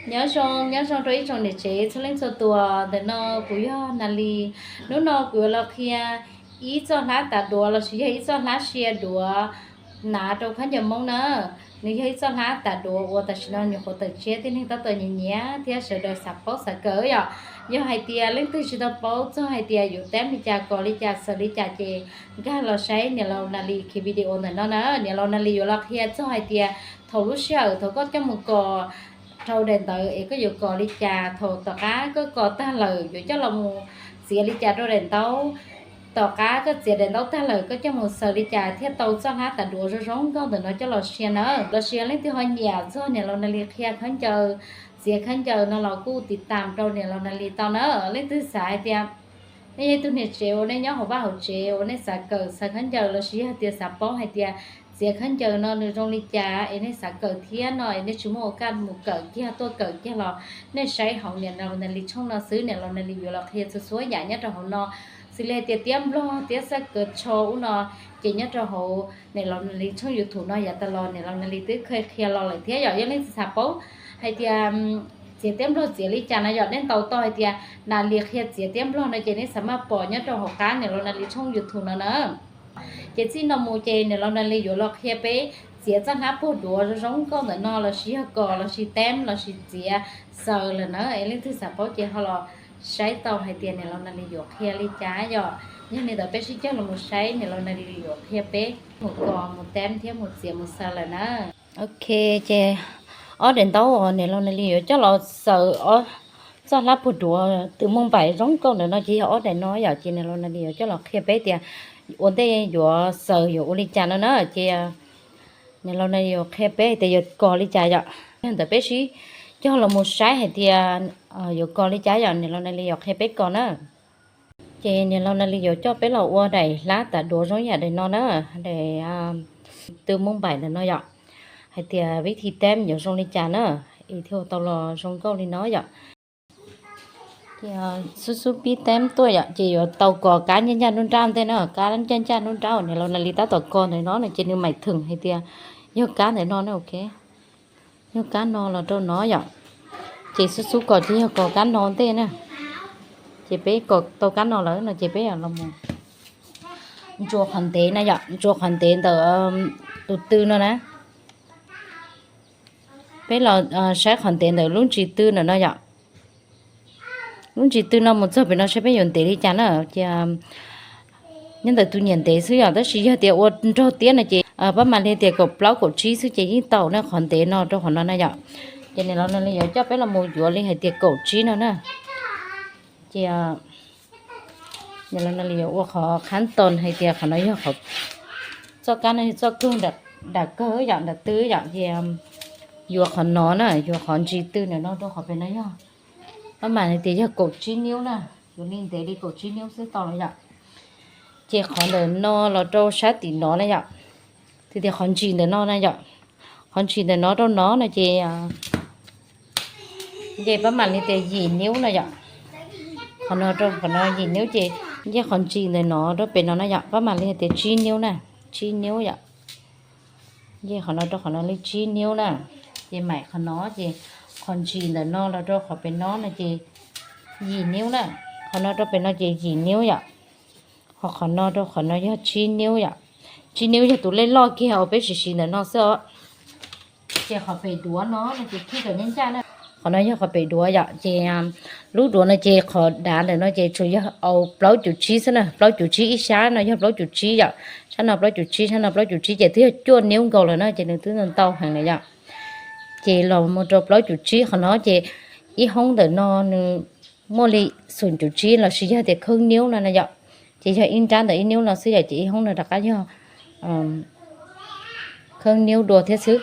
Nyob zoo, nyob zoo rau ib tsoom niam tsev txhua leej txhua tus. Ntawm no kuv yog Nas Lis. Hnub no kuv yuav los qhia ib txoj hlab tav duav lossis yog ib txoj hlab sia duav hnav rau khaub ncaws Hmoob na. Nws yog ib txoj hlab tav duav uas tam sim no nyuam qhuav tawm tshiab, tib neeg tab tom nyiam nyiam thiab sawv daws xav paub xav kawm yom. Yog hais tias leej twg tsis tau paub txog hais tias yuav tab li cas, kos li cas, xaws li cas ces nkag los saib niam laus Nas Lis khi video ntawm no na. Niam laus Nas Lis yuav los qhia txog hais tias thaum lub sij hawm thaum koj coj mus kos rau daim ntawv es koj yuav kos li cas, thaum tom qab koj kos tag lawm yuav coj los mus txiav li cas rau daim ntaub, tom qab koj txiav daim ntaub tag lawm koj coj mus xaws li cas thiaj tau txoj hlab tav duav zoo zoo nkauj ntawm no coj los sia na. Lossis leej twg ho nyiam txog niam laus Nas Lis qhia khaub ncaws, txiav khaub ncaws no los kuj tiv tam rau niam laus Nas Lis tau na. Leej twg xav hais tias nej yog ib tug niam tsev uas nej nyob hauv vaj hauv tsev uas nej xav kawm xaws khaub ncaws lossis yog tias xav paub hais tias txiav khaub ncaws no nws zoo li cas es nej xav kawm thiab no es nej tsis muaj ua kaj mus kawm kiag tuaj kawm kiag los nej saib hauv niam laus Nas Lis tshooj no xwb, niam laus Nas Lis yuav los qhia txhua txhua yam nyob rau hauv no. Xws li hais tias tiab nplog, tiab xab kav tsho ub no ces nyob rau hauv niam laus Nas Lis tshooj YouTube no yav tas los niam laus Nas Lis twb kha qhia los lawm thiab yom. Yog leej twg xav paub hais tias txiav tiab nplog txiav li cas no yom, nej ntaus tau hais tias Nas Lis qhia txiav tiab nplog no ces nej xav maj pom nyob rau hauv qab niam laus Nas Lis tshooj YouTube no na. Ces txij no mus ces niam laus Nas Lis yuav los qhia peb txiav txoj hlab puag duav zoo zoo nkauj ntawm no lossis yog kos lossis tab lossis txiav xaws lawm na. Es leej twg xav paub ces ho los saib tau hais tias niam laus Nas Lis yuav qhia li cas yom. Yog li ntawd peb sib cog los mus saib niam laus Nas Lis yuav qhia peb mus kos mus tab thiab mus txiav mus xaws lawm na. Ok, ces ob daim ntaub uas niam laus Nas Lis yuav coj los xaws txoj hlab puag duav tw mooj npaim zoo nkauj ntawm no ces yog ob daim no yom. Ces niam laus Nas Lis yuav coj los qhia peb tias ua ntej yuav xaws yuav ua li cas no na. Ces niam laus Nas Lis yuav qhia peb tias yuav kos li cas yom. Yog ntawd peb sib cog los mus saib hais tias yuav kos li cas yom, niam laus Nas Lis yuav qhia peb kos na. Ces niam laus Nas Lis yuav coj peb los ua daim hlab tav duav zoo yam daim no na, daim tw mooj npaim ntawm no yom, hais tias vib thi tab yuav zoo li cas na, es thiaj ua tau los zoo nkauj li no yom. Ces xub xub pib tab tuaj yom, ces yuav tau kos kab ncaj ncaj nruab nrab ntej na, kab ncaj ncaj nruab nrab uas niam laus Nas Lis tab tom kos ntawm no no ces nws maim theem hais tias yog kab ntawm no na, ok. Yog kab no los rau no yom. Ces xub xub kos ces yog kos kab no ntej na. Ces peb kos tau kab no lawm no ces peb los mus ntsuas qhov ntev na yom, ntsuas qhov ntev ntawm tus tw no na. Peb los saib qhov ntev ntawm lub ntsis tw ntawm no yom. Lub ntsis tw no mus txog pem no saib peb yuav ntev li cas na. Ces nyob ntawm tus nyiam ntev xwb yom, tab sis yog tias ua nrog tiab no ces pab mam li tias kaum plaub kaum tsib xwb ces yeej tau na, qhov ntev no rau qhov no na yom. Ces niam laus Nas Lis yuav coj peb los mus yuav li hais tias kaum tsib no na. Ces niam laus Nas Lis yuav ua qhov khab toos hais tias qhov no yog qhov, txoj kab no yog txoj kawg, nram kawg yom, nram tw yom, ces yuav qhov no na, yuav qhov ntsis tw ntawm no rau qhov pem no yog, pab mam hais tias yog kaum tsib niub na, yuav li ntev li kaum tsib niub xwb tau lawm yom. Ces qhov ntawm no los rau sab tim no na yom, tias qhov ntsis ntawm no na yom, qhov ntsis ntawm no rau no no ces nce pab mam li tias yim niub no yom. Qhov no rau qhov no yim niub ces nce qhov ntsis ntawm no rau pem no na yom, pab mam li hais tias tsib niub na, tsib niub yom. Nce qhov no rau qhov no li tsib niub na. Ces maim qhov no ces qhov ntsis ntawm no los rau qhov pem no no ces yim niub na. Qhov no rau pem no ces yim niub yom. Ho qhov no rau qhov no yog tsib niub yom. Tsib niub yog tus lej loj kiag uas peb siv siv ntawm no xwb os. Ces qhov pem duav no no ces khij kom ncaj ncaj na. Qhov no yog qhov pem duav yom, ces lub duav no ces qhov dav ntawm no ces tsuas yog au plaub cum tsib xwb na, plaub cum tsib ib sab no yog plaub cum tsib yom, sab no plaub cum tsib, sab no plaub cum tsib ces twb yog cuaj niub nkaus lawm na, ces nws twb ntau heev lawm yom. Ces los mus rau plaub cum tsib qhov no ces ib hoob ntawm no nws muaj li xoom cum tsib lossis yog tias kheeb niub no na yom. Ces yog ib nrab ntawm ib niub no xwb yom, ces ib hoob no rov qab yog kheeb niub dua thiab xwb.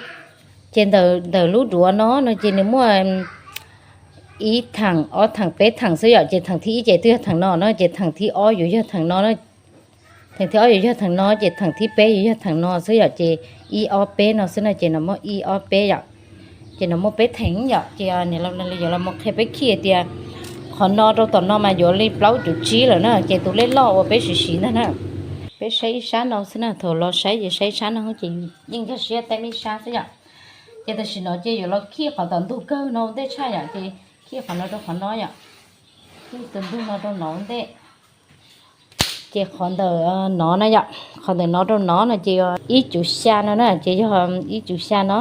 Ces ntawm lub duav no no ces nws muaj ib theem, ob theem, peb theem xwb yom, ces theem thib ib ces twb yog theem no na, ces theem thib ob yuav yog theem no na. Theem thib ob yuav yog theem no, ces theem thib peb yuav yog theem no xwb yom, ces ib ob peb no xwb na, ces no muaj ib ob peb yom. Ces no muaj peb theem yom, ces niam laus Nas Lis yuav los mus qhia peb khij tias qhov no rau tom no mas yuav li plaub cum tsib lawm na, ces tus lej loj uas peb siv siv ntag na. Peb saib ib sab no xwb na, thaum los saib ces saib ib sab no ces yeej nkag siab teb ib sab xwb yom. Ces tam sim no ces yuav los khij qhov tom ntug kawg no ua ntej tshaj yom, ces khij qhov no rau qhov no yom, khij tus ntug no rau no ua ntej. Ces qhov ntawm no na yom, qhov ntawm no rau no no ces ib cuv xya no na, ces yog ib cuv xya no,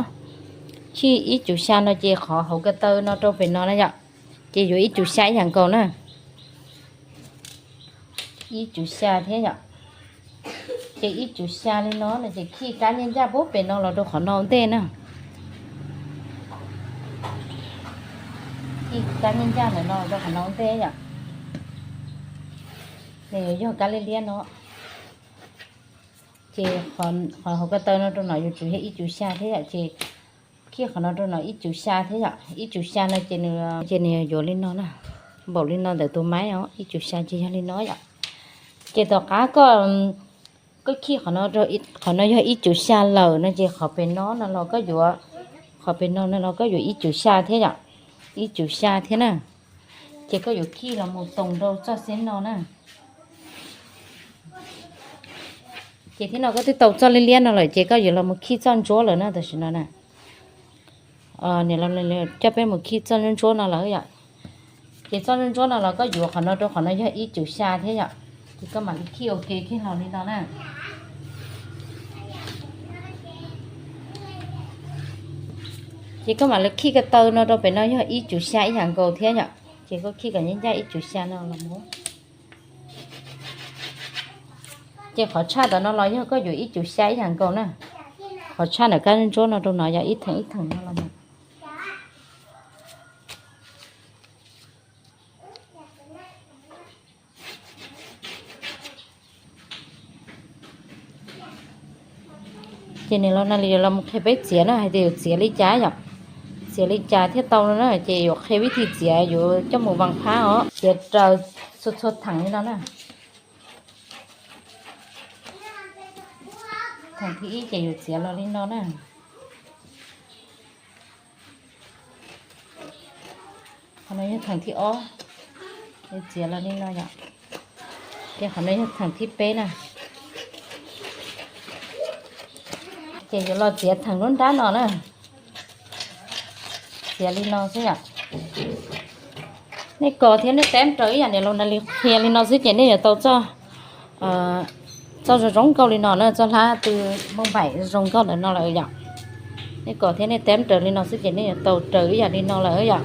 khij ib cuv xya no ces qhov hauv ko taw no rau pem no na yom, ces yuav ib cuv xya ib yam nkaus na. Ib cuv xya thiab yom. Ces ib cuv xya li no no ces khij kab ncaj ncaj puag pem no los rau qhov no ua ntej na. Khij kab ncaj ncaj ntawm no rau qhov no ua ntej yom. Nws yuav yog kab liab liab no. Ces qhov hauv ko taw no rau no yuav tsum yog ib cuv xya thiab yom, ces khij qhov no rau no ib cuv xya thiab yom. Ib cuv xya no ces nws, ces nws yuav li no na, npaum li no ntawm tus maib os, ib cuv xya ces yog li no yom. Ces tom qab koj, koj khij qhov no, qhov no yog ib cuv xya lawm no ces qhov pem no no los koj yuav, qhov pem no no los koj yuav ib cuv xya thiab yom, ib cuv xya thiab na. Ces koj yuav khij los mus toos rau txoj xib no na. Ces thiab no koj twb tau txoj liab liab no lawm ces koj yuav los mus khij txoj ntsuab lawm na tam sim no na. Niam laus coj peb mus khij txoj ntsuab ntsuab no lawm yom. Ces txoj ntsuab ntsuab no los koj yuav qhov no rau qhov no yog ib cuv xya thiab yom. Ces koj mam li khij ua ke kiag los li no na. Ces koj mam li khij ko taw no rau pem no yog ib cuv xya ib yam nkaus thiab yom. Ces koj khij kom ncaj ncaj ib cuv xya no los mus. Ces qhov tshaj ntawm no los yog koj yuav ib cuv xya ib yam nkaus na. Qhov tshaj ntawm kab ntsuab no rau no yog ib theem ib theem no los mus. Ces niam laus Nais Lis yuav los qhia peb txiav na, hais tias yuav txiav li cas yom, txiav li cas thiaj tau no na. Ces yuav qhia vib thij txiav, yuav coj mus vas phab os, txiav raws txhua txhua theem li no na. Theem thib ib ces yuav txiav los li no na. Qhov no yog theem thib ob, yuav txiav los li no yom. Ces qhov no yog theem thib peb na. Ces yuav los txiav theem nruab nrab no na. Txiav li no xwb yom. Nej kos thiab nej teb raws ib yam niam laus Nais Lis qhia li no xwb ces nej yuav tau txoj, txoj zoo zoo nkauj li no na, txoj hlab tw npauj npaim zoo nkauj ntawm no lawm yom. Nej kos thiab nej teb raws li no xwb ces nej yuav tau raws ib yam li no lawm yom.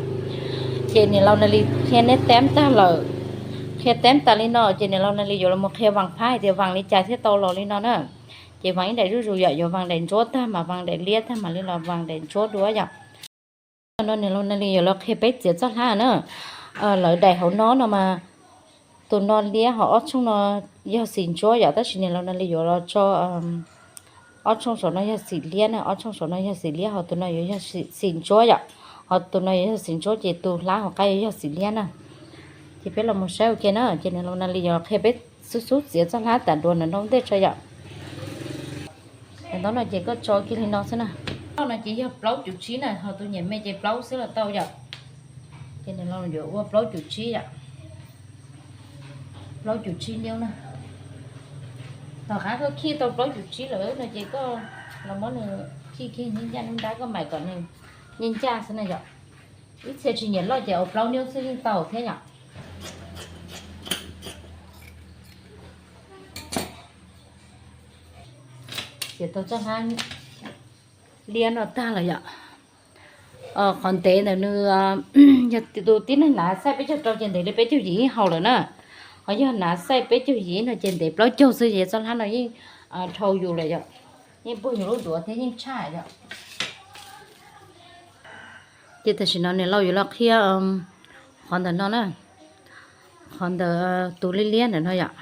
Ces niam laus Nais Lis qhia nej teb tag lawm, qhia teb tas li no ces niam laus Nais Lis yuav los qhia vas phab hais tias vas li cas thiaj tau los li no na. Ces vas ib daim zuj zus yom, yuav vas daim ntsuab tag mas vas daim liab tag mam li los vas daim ntsuab dua yom. No niam laus Nais Lis yuav los qhia peb txiav txoj hlab na. Lawv daim hauv no no mas tus no liab ho ob tshooj no yog xim ntsuab yom, tab sis niam laus Nais Lis yuav los tso ob tshooj saum no yog xim liab na, ob tshooj saum no yog xim liab, ho tus no yuav yog xim ntsuab yom. Ho tus no yuav yog xim ntsuab ces tus hlab hauv qab yuav yog xim liab na. Ces peb los mus saib ua ke na, ces niam laus Nais Lis yuav qhia peb xub xub txiav txoj hlab tas dua ntawm no ntej tso yom. Ntawm no ces koj tso kiag li no xwb na. Koj no ces yog plaub cum tsib na, ho tus nyiam me ces plaub xwb los tau yom. Ces niam laus yuav ua plaub cum tsib yom. Plaub cum tsib niub na. Tom qab koj khij tau plaub cum tsib lawm no ces koj los muab nws khij kiag nyob ncaj nruab nrab, koj mam kom nws nyob ncaj xwb na yom. Ib txhia tsis nyiam loj ces ua plaub niub xwb yeej tau thiab yom. Ces tau txoj hlab liab no tag lawm yom. Qhov ntev ntawm nws, yog tus tib neeg hnav xaij peb caug rau ces ntev li peb caug yim yeej haum lawm na. Ho yog hnav xaij peb caug yim no ces ntev plaub caug xwb ces txoj hlab no yeej dhau yus lawm yom. Yeej puag yus lub duav thiab yeej tshaj yom. Ces tam sim no niam laus yuav los qhia qhov ntawm no na, qhov ntawm tus liab liab ntawm no yom.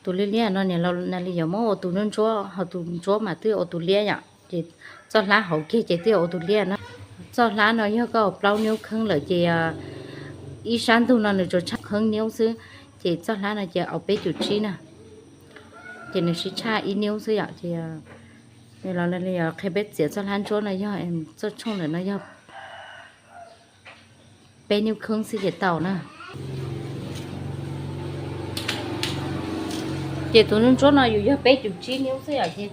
Tus liab liab no niam laus Nais Lis yuav muab ua tus ntsuab ntsuab, ho tus ntsuab mas twb ua tus liab yom. Ces txoj hlab hauv kiag ces twb ua tus liab na. Txoj hlab no yog koj ua plaub niub kheeb lawm ces ib sab ntug no nws tsuas tshaj kheeb niub xwb. Ces txoj hlab no ces ua peb cum tsib na. Ces nws sib tshaj ib niub xwb yom. Ces niam laus Nais Lis yuav qhia peb txiav txoj hlab ntsuab no yog, txoj tshooj ntawm no yog peb niub kheeb xwb ces tau na. Ces tus ntsuab ntsuab no yus yog peb cum tsib niub xwb yom, ces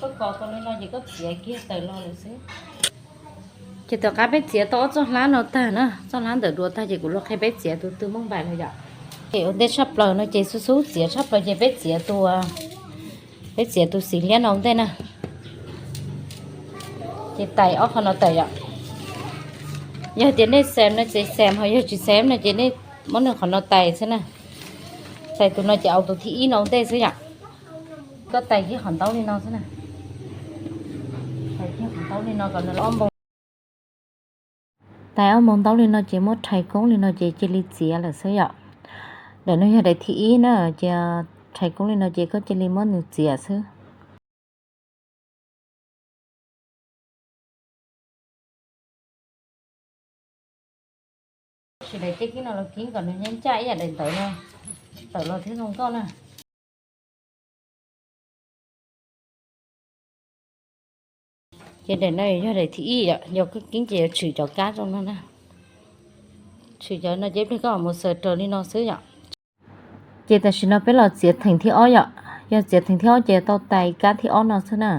Koj kos tau li no ces koj txiav kiag tawm los lawm xwb. Ces tom qab peb txiav tau ob txoj hlab no tag na, txoj hlab ntawm duav tag ces kuv los qhia peb txiav tus twg mooj npaim los yom. Ces ua ntej tshaj plaws no ces xub xub txiav tshaj plaws ces peb txiav tus, peb txiav tus xim liab no ua ntej na. Ces tais ob qho no tawm yom. Yog tias nej xem no ces xem, ho yog tsis xem no ces nej muab nws qhov no tais xwb na. Tais tus no ces au tus thib ib no ua ntej xwb yom. Koj tais kiag qhov ntaub li no xwb na. Tais kiag qhov ntaub li no kom nws ob npoo. Tais ob npoo ntaub li no ces muab rhais koob li no ces cia li txiav lawm xwb yom. Daim no yog daim thib ib na, ces rhais koob li no ces koj cia li muab nws txiav xwb. Siv daim caj kib no los kib kom nws ncaj ncaj ib yam daim ntawd no, tawm los thiab zoo nkauj na. Ces daim no yog daim thib ib yom, yog koj kib ces yuav tshwm cov kab zoo no na. Tshwm cov no ces ib pliag koj mam mus xaws raws li no xwb yom. Ces tam sim no peb los txiav theem thib ob yom, yog txiav theem thib ob ces tau tais kab thib ob no xwb na.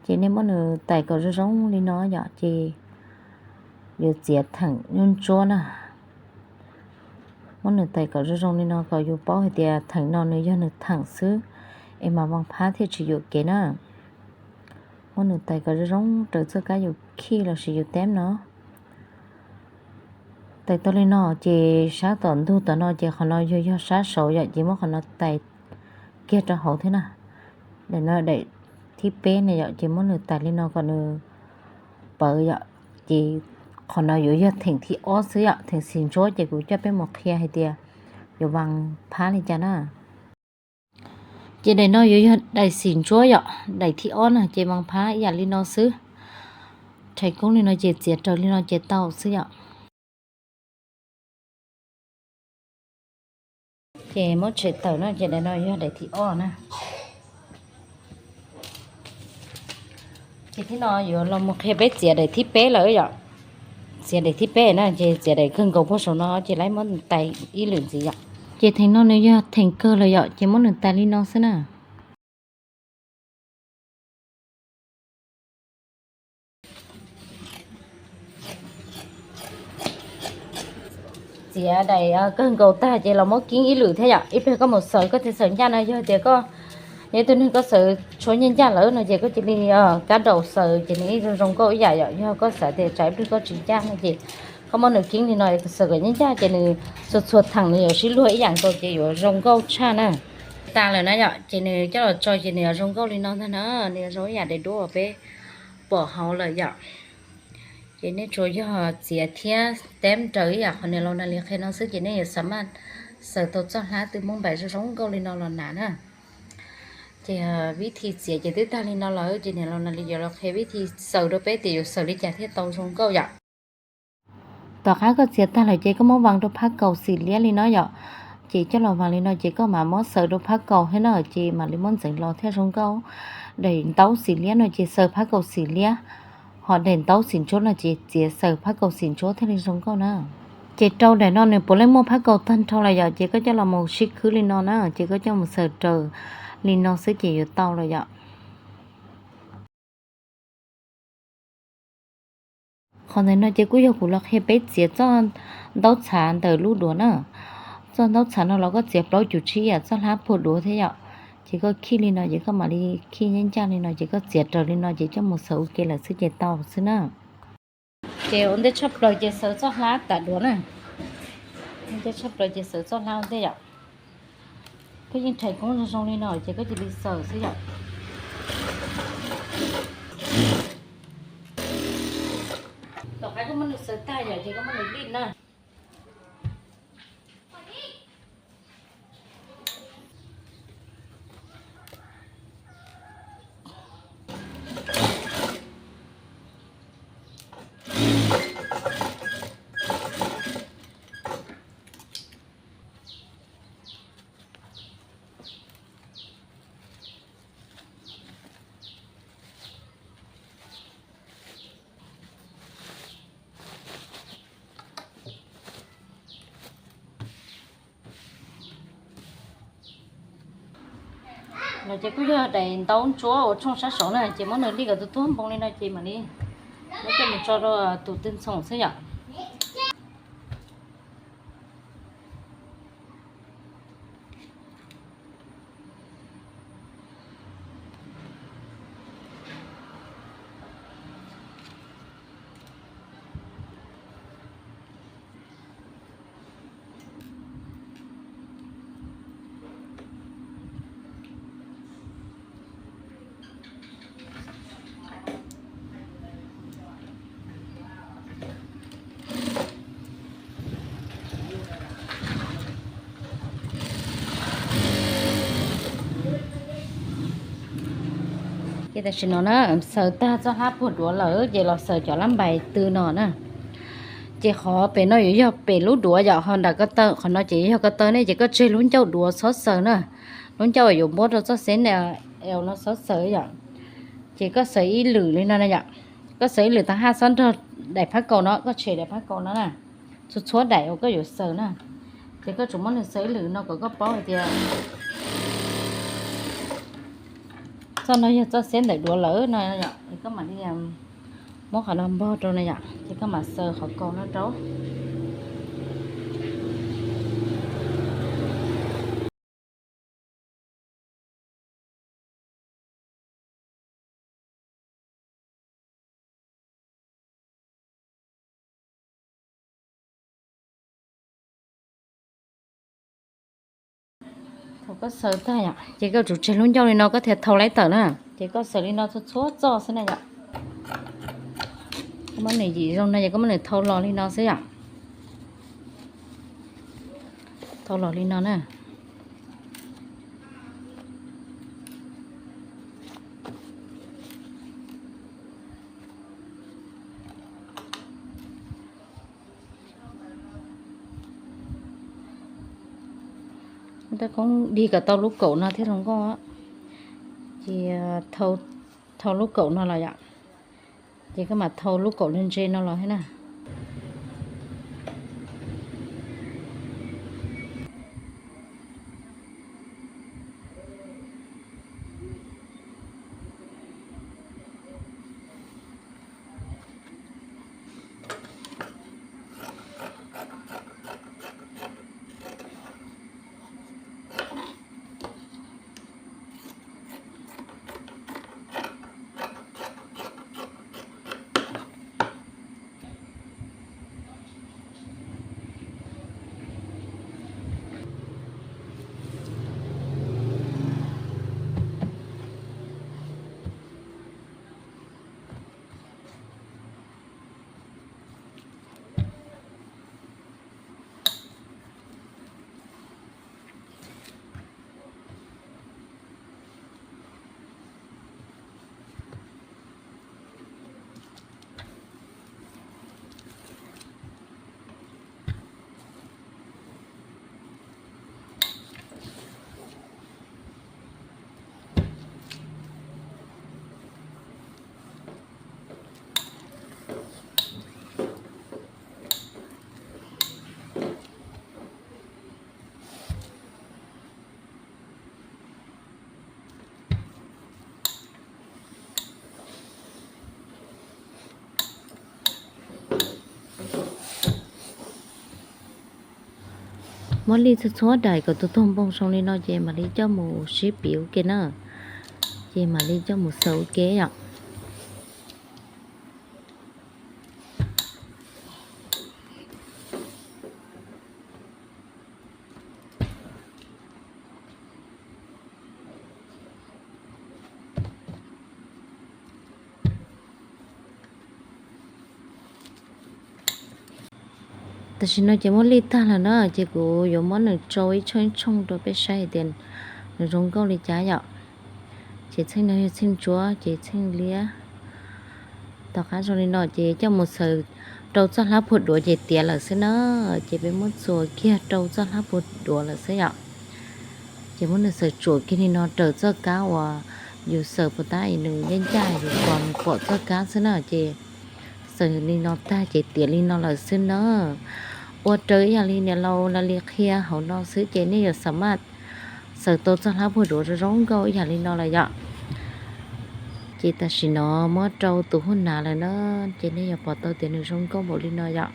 Ces nej muab nws tais kom zoo zoo li no yom, ces yuav txiav theem nyuj ntsuab na. Muab nws tais kom zoo zoo li no kom yus paub hais tias theem no nws yog nws theem xwb, es mas vas phab thiaj tsis yuam kev na. Muab nws tais kom zoo zoo raws txoj kab yus khij los sis yus teb no. Tais tau li no ces sab tom ntug tom no ces qhov no yuav yog sab saud yom, ces muab qhov no tais kiag rau hauv thiab na. Daim no daim thib peb ne yom, ces muab nws tais li no kom nws pawv yom. Ces qhov no yuav yog theem thib ob xwb yom, theem xim ntsuab ces kuv coj peb mus qhia hais tias yuav vas phab li cas na. Ces daim no yuav yog daim xim ntsuab yom, daim thib ob na, ces vas phab ib yam li no xwb. Rhais koob li no ces txiav raws li no ces tau xwb yom. Ces muab tshem tawm no ces daim no yog daim thib ob na. Ces thib no yuav los mus qhia peb txiav daim thib peb lawm yom. Txiav daim thib peb na ces txiav daim kawg nkaus puag saum no ces lawv muab tais ib lwm ntxiv yom. Ces theem no nws yog theem kawg lawm yom, ces muab nws tais li no xwb na. Txiav daim kawg nkaus tag ces los muab kib ib lwm thiab yom. Ib pliag koj mus xaws koj thiaj xaws ncaj no, yog tias koj yog ib tug neeg koj xaws tshuav ncaj ncaj lawm no ces koj cia li kab daus xaws ces nws yeej zoo zoo nkauj ib yam yom. Yog koj xav tias tsam ib pliag koj tsis ncaj no ces koj muab nws kib li no xaws kom ncaj ncaj ces nws txhua txhua theem nws yuav sib luag ib yam nkaus ces yuav zoo nkauj tshaj na. Tas lawm na yom, ces nws coj los tso ces nws yuav zoo nkauj li no ntag na, nws yuav zoo ib yam daim duab uas peb pom hauv lawm yom. Ces nej tsuas yog txiav thiab teb raws ib yam qhov niam laus Nas Lis qhia no xwb ces nej yuav xam maj xaws tau txoj hlab twg muaj npaim zoo zoo nkauj li no los hnav na. Ces vib thi txiav ces twb tag li no lawm ces niam laus Nas Lis yuav los qhia vib thi xaws rau peb tias yuav xaws li cas thiaj tau zoo nkauj yom. Tom qab koj txiav tag lawm ces koj muab vas rau phab kaus xim liab li no yom. Ces coj los vas li no ces koj mam muab xaws rau phab kaus thiab na, ces mam li muab ntxeev los thiaj zoo nkauj. Daim ntaub xim liab no ces xaws phab kaus xim liab, ho daim ntaub xim ntsuab no ces txiav xaws phab kaus xim ntsuab thiaj li zoo nkauj na. Ces rau daim no nws puav leej muaj phab kaus tag nrho lawm yom, ces koj coj los mus sib khwb li no na, ces koj coj mus xaws raws li no xwb ces yuav tau lawm yom. Qhov ntawm no ces kuj yog kuv los qhia peb txiav txoj ntaub txhav ntawm lub duav na. Txoj ntaub txhav no los koj txiav plaub cum tsib yam txoj hlab puag duav thiab yom. Ces koj khij li no ces koj mam li khij ncaj ncaj li no ces koj txiav raws li no ces coj mus xaws ua ke lawm xwb ces tau xwb na. Ces ua ntej tshaj plaws ces xaws txoj hlab tas duav na. Ua ntej tshaj plaws ces xaws txoj hlab ua ntej yom. Koj yeej rhais koob zoo zoo li no ces koj cia li xaws xwb yom. Tom qab koj muab nws xaws tag yom ces koj muab nws lij na. Ces kuj yog daim ntaub ntsuab uas tshooj sab saud na, ces muab nws lij kom tuag tuag npoo li no ces mam li muab coj mus tso rau tus twg ntxhoom xwb yom. Ces tam sim no na, xaws tag txoj hlab puag duav lawm ces los xaws cov lab npais tw no na. Ces qhov pem no yuav yog pem lub duav yom, ho nram ko taw qhov no ces yog ko taw ne, ces koj tseg lub ncauj duav txhob xaws na. Lub ncauj yuav npuab rau txoj xeb na, es no txhob xaws yom. Ces koj xaws ib lwm li no na yom. Koj xaws ib lwm tag haj txhob nrog daim phab kaus no, koj tshem daim phab kaus no na. Txhua txhua daim uas koj yuav xaws na, ces koj tsuas muab nws xaws ib lwm no kom koj paub hais tias txoj no yog txoj xeb ntawm duav lawm no yom, es koj mam li muab qhov no npog rau na yom, ces koj mam xaws qhov kaus no rau. Thaum koj xaws tag yom, ces koj tsum tseg lub ncauj li no koj thiaj thau laib tawm na. Ces koj xaws li no txhua txhua txoj xwb na yom. Koj muab nws yim zoo no ces koj muab nws thau los li no xwb yom. Thau los li no na. Tab koob dig kom tau lub kaum no thiaj zoo nkauj. Ces thau lub kaum no los yom, ces koj mam thau lub kaum ntse ntse no los thiab na. Muab lij txhua txhua daim kom tus tuag npoo zoo li no ces mam li coj mus sib piv ua ke na. Ces mam li coj mus xaws ua ke yom. Tam sim no ces muab lij tag lawm na, ces kuv yuav muab nws tsau ib tshooj ib tshooj rau peb saib hais tias nws zoo nkauj li cas yom. Ces txheej no yog txheej ntsuab ces txheej liab. Tom qab zoo li no ces coj mus xaws rau txoj hlab puag duav ces tiav lawm xwb na. Ces peb muab txuas kiag rau txoj hlab puag duav lawm xwb yom. Ces muab nws xaws tsuam kiag li no raws txoj kab uas yus xaws puas tab es nws ncaj ncaj yus pom nws pom txoj kab xwb na. Ces xaws li no tag ces tiav li no lawm xwb na. Ua raws ib yam li niam laus lawv li qhia hauv no xwb ces nej yuav xam maj Xaws tau txoj hlab puag duav zoo zoo nkauj ib yam li no lawm yom. Ces tam sim no muab rau tus hub nav lawm na, ces nej yuav pom tau tias nws zoo nkauj npaum li no yom.